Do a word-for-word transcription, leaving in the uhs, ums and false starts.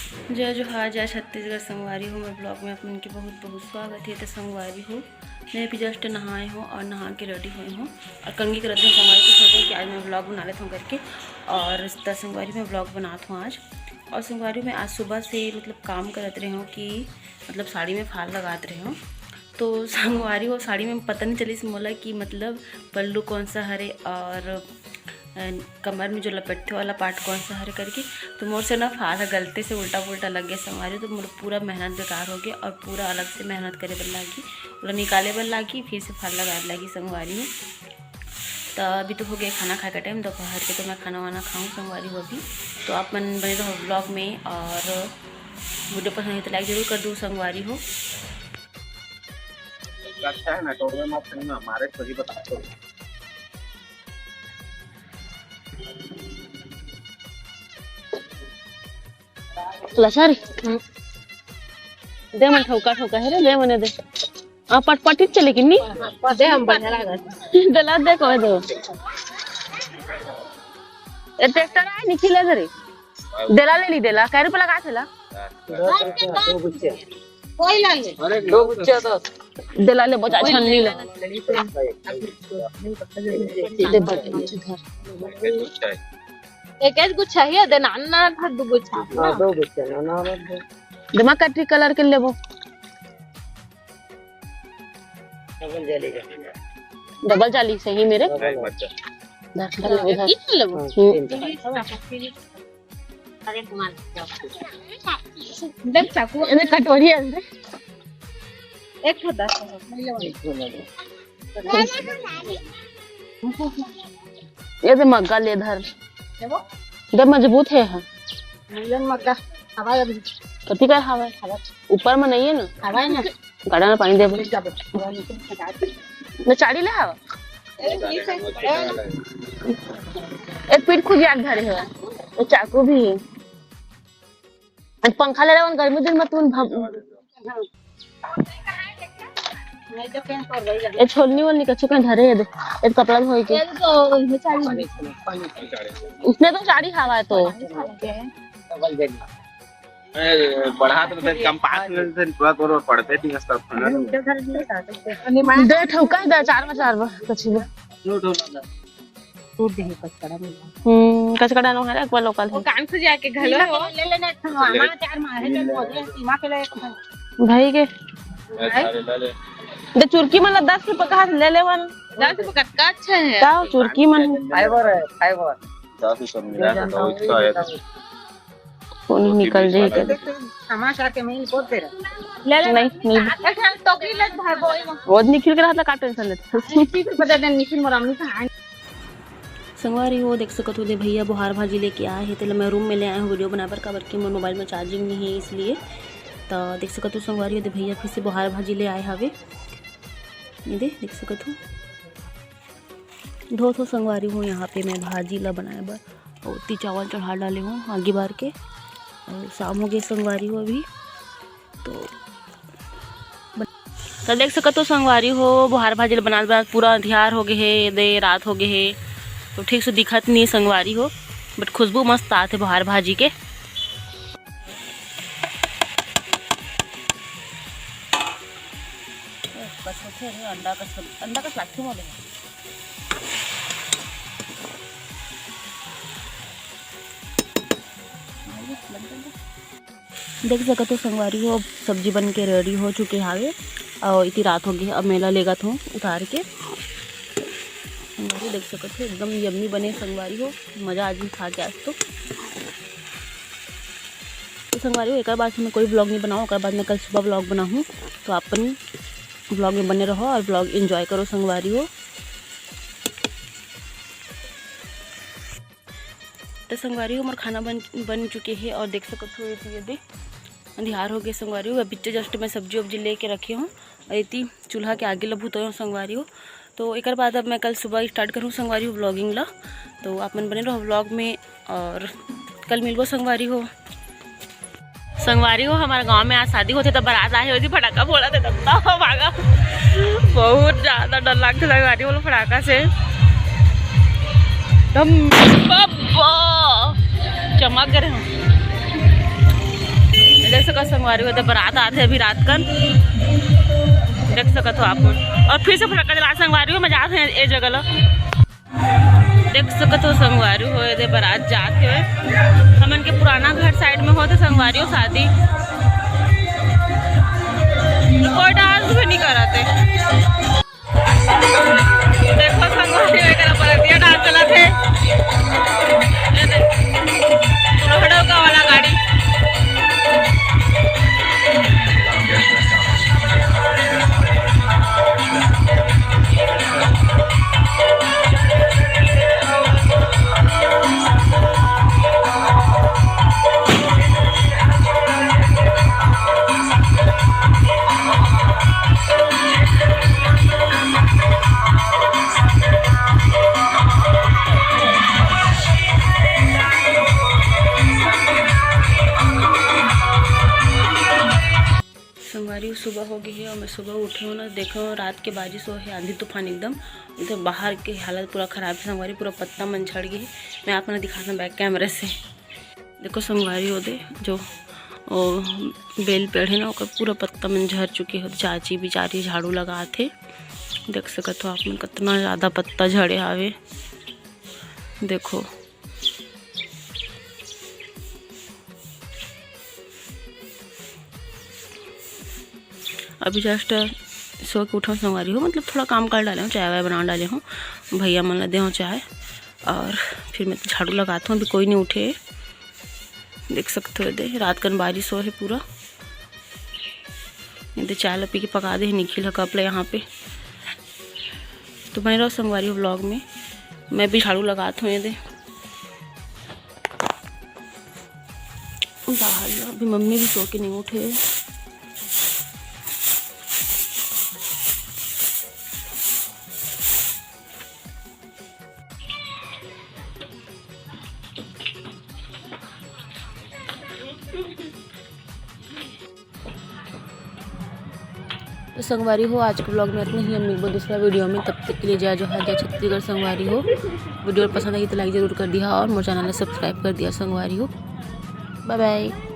जय जोहार, जय छत्तीसगढ़ संगवारी हो। मोर vlog में आप मन के बहुत बहुत स्वागत हे। त संगवारी हो, मैं अभी just नहाए हों और नहा के ready होए हों और कंघी करत हों संगवारी। तो सोचें कि आज मैं vlog बना लेत हों करके, और त संगवारी मैं vlog बनात हों आज। और संगवारी मैं आज सुबह से मतलब काम करत रहे हों कि मतलब साड़ी में फाल लगात रहे हों। तो संगवारी हो, साड़ी में पता नहीं चलिस मोला कि मतलब पल्लू कौन सा हरे और अ, कमर में जो लपेटथे वाला part कौन सा हरे करके। तो मोर से ना फाल ह गलती से उल्टा पुल्टा लग गया संगवारी, तो मोर पूरा मेहनत बेकार हो गया और पूरा अलग से मेहनत करे बर लागी, ओला निकाले बर लागी, फिर से फाल लगाए बर लागी संगवारी हो। तो अभी तो हो गया खाना खाए का time, दोपहर के तो मैं खाना वाना खाऊँ संगवारी हो अभी। तो आप मन बने रहो vlog में और video पसंद आए तो like जरूर कर दो संगवारी हो। अच्छा है ना, टोरवे मत करना, हमारे सही बताते हो। लसर। दे मन ठोका ठोका है रे, दे मने दे। आ पटपटी चले कि नी? दे हम बढ़िया लागत। दला दे को दो। ए ट्रैक्टर आए निकले दे रे। देला ले ली, देला। कै रुपया लगा देला? दो गुच्छे। कोई ला ले। दो गुच्छे दस। देला ले बचा छन्नी ला। दे बचा धर। एक एक गुच्छा ही है, दे नान नान धर दो गुच्छा। हाँ, दो गुच्छे ना, ना, ना, दो। दिमाग कटरी colour के लेबो। डबल जाली का। डबल जाली सही मेरे। नहीं, मत जा। धर, धर, धर। हाँ, हम्म। तीन। अरे कुमार, देख चाकू। एने कटोरी है अंदर। एक ठो दस है, ले लो। ये दे मग्गा ले धर। देखो। दे मजबूत है, हाँ। मिलन मग्गा, हवा अभी। कथी का हवा? हवा। ऊपर में नहीं है ना? हवा है ना? गाड़ा में पानी दे बोल। जा बे, हवा निकल के जा। मैं चाड़ी ले आवा। ए, ये से, ए। एक पीठ खुद याद धरे है। ये चाकू भी है। आज पंखा ले रहा हूँ, गर्मी दिन में तुम भग-, ए छोलनी वोलनी कछु कहीं धरे है दे। एक कपड़ा धोए के। ये तो, ये चाड़ी। उसने तो चाड़ी हवा है तो। अरे, बढ़ा तो दे, कम पास में से पूरा करो, पढ़ते नहीं है सब, है ना? दे ठोका है दे, चार बार, चार बार, कछु बार। टूट देही कचकड़ा में। हम्म, कचकड़ा नो हरे, एक बार local वो है। कान से जाके घलो हो। ले लेना एक ठो, हमारा चार मार है, चल बोल रहे हैं, सीमा के लिए एक ठो। भाई के? अरे, ले ले। दे चुरकी मन ला दस रुपया कहा से ले लेवन। दस रुपया कतका अच्छा है। का चुरकी मन? Fibre है, fibre। दस रुपया मिला था, तो इसका है। कोनी निकल जाए के। समाचार के मेल पोत दे रहा। ले ले। नहीं, नहीं। अच्छा, तो की लग भागो, वो निकल के रहता, का tension लेता? ठीक है, बता दे, निखिल मोर अम्मी कहाँ है? संगवारी हो, देख सकत हो, दे भैया बोहार भाजी लेके आए हे, तेला मैं room में ले आए हूँ video बनाए बर, काबर कि मोर mobile में charging नहीं है इसलिए। तो देख सकत हो संगवारी हो, दे भैया फिर से बोहार भाजी ले आए हवे। ये दे, देख सकत हो, धोत हो संगवारी हो, यहाँ पे मैं भाजी ला बनाए बर अउ ओती चावल चढ़ा डाले हूँ आगी बार के। अउ शाम हो गए संगवारी हो अभी, तो बन-, तो देख सकत हो संगवारी हो, बोहार भाजी ल बनात बनात पूरा अंधियार हो गए हे, दे रात हो गए हे, तो ठीक से दिखत नहीं हे संगवारी हो, but खुशबू मस्त आत हे बोहार भाजी के। बस होथे रे, अंडा कस, अंडा कस लागथे मोला। देख सकत हो संगवारी हो, अब सब्जी बन के ready हो चुके हावे अउ इतनी रात हो गई, अब मैं ला लेगत हूँ उतार के। संगवारी देख सकत हो, एकदम yummy बने संगवारी हो, मजा आ जी खा के आज तो। तो संगवारी हो, एकर बाद से मैं कोई vlog नहीं बनाऊँ, ओकर बाद मैं कल सुबह vlog बनाऊँ, तो आप मन vlog में बने रहो और vlog enjoy करो संगवारी हो। तो संगवारी हो, मोर खाना बन, बन चुके हे और देख सकत हो, ये दे अंधियार हो गए संगवारी हो। अभी just मैं सब्जी उब्जी लेके रखे हूँ और इतनी चूल्हा के आगी ला भुतोए हूँ संगवारी हो। तो एकर बाद अब मैं कल सुबह start करूँ संगवारी हो vlogging ला। तो आप मन बने रहो vlog में और कल मिलबो संगवारी हो। संगवारी हो, हमारे गांव में आज शादी होथे, तब बारात आए होती, फटाका फोड़ा थे, तब तो भागा। बहुत ज्यादा डर लगता संगवारी हो फटाका से। तब बब्बा चमक गए हम। सकत संगवारी हो, एदे बरात आथे अभी रात कन, देख सकत हो आप मन। और फिर से फटक्का जला संगवारी हो, मैं जात हूँ ए जगह ला। देख सकत हो संगवारी हो, एदे बरात जात हे। हमन के पुराना घर साइड में होत हे संगवारी हो शादी, कोई डांस भी नहीं करत हे। देखो संगवारी हो, एकरा बरतिया डांस चलत हे। ये देख, लोहड़ो का वाला गाड़ी। संगवारी, सुबह हो गई है और मैं सुबह उठी हूँ ना, देखो रात के बारिश हो है, आंधी तूफान एकदम। तो बाहर के हालत पूरा खराब है संगवारी, पूरा पत्ता मन झड़ गई है। मैं आप मन दिखाना बैक कैमरे से। देखो संगवारी हो, दे जो ओ, बेल पेड़ है ना, ओकर पूरा पत्ता मन झड़ चुके हो। चाची बिचारी झाड़ू लगात हे, देख सकत हो आप मन कतना ज्यादा पत्ता झड़े हावे। देखो अभी जस्ट सो के उठा संगवारी हो, मतलब थोड़ा काम कर डाले हूँ, चाय वाय बना डाले हूँ, भैया मन ला दे हूँ चाय। और फिर मैं झाड़ू लगात हूँ, अभी कोई नहीं उठे। देख सकते हो, दे रात कन बारिश हो है पूरा। ये दे चाय ला पी के पका दे निखिल ह कप ला यहाँ पे। तो बने रहो संगवारी हो व्लॉग में। मैं भी झाड़ू लगात हूँ, ये दे बाहर ला। अभी मम्मी भी सो के नहीं उठे। तो संगवारी हो, आज के व्लॉग में इतना ही। हम मिलबो दूसरा वीडियो में, तब तक के लिए जय जोहार, जय छत्तीसगढ़ संगवारी हो। वीडियो पसंद आई तो लाइक जरूर कर दिया और मोर चैनल ला सब्सक्राइब कर दिया संगवारी हो। बाय बाय।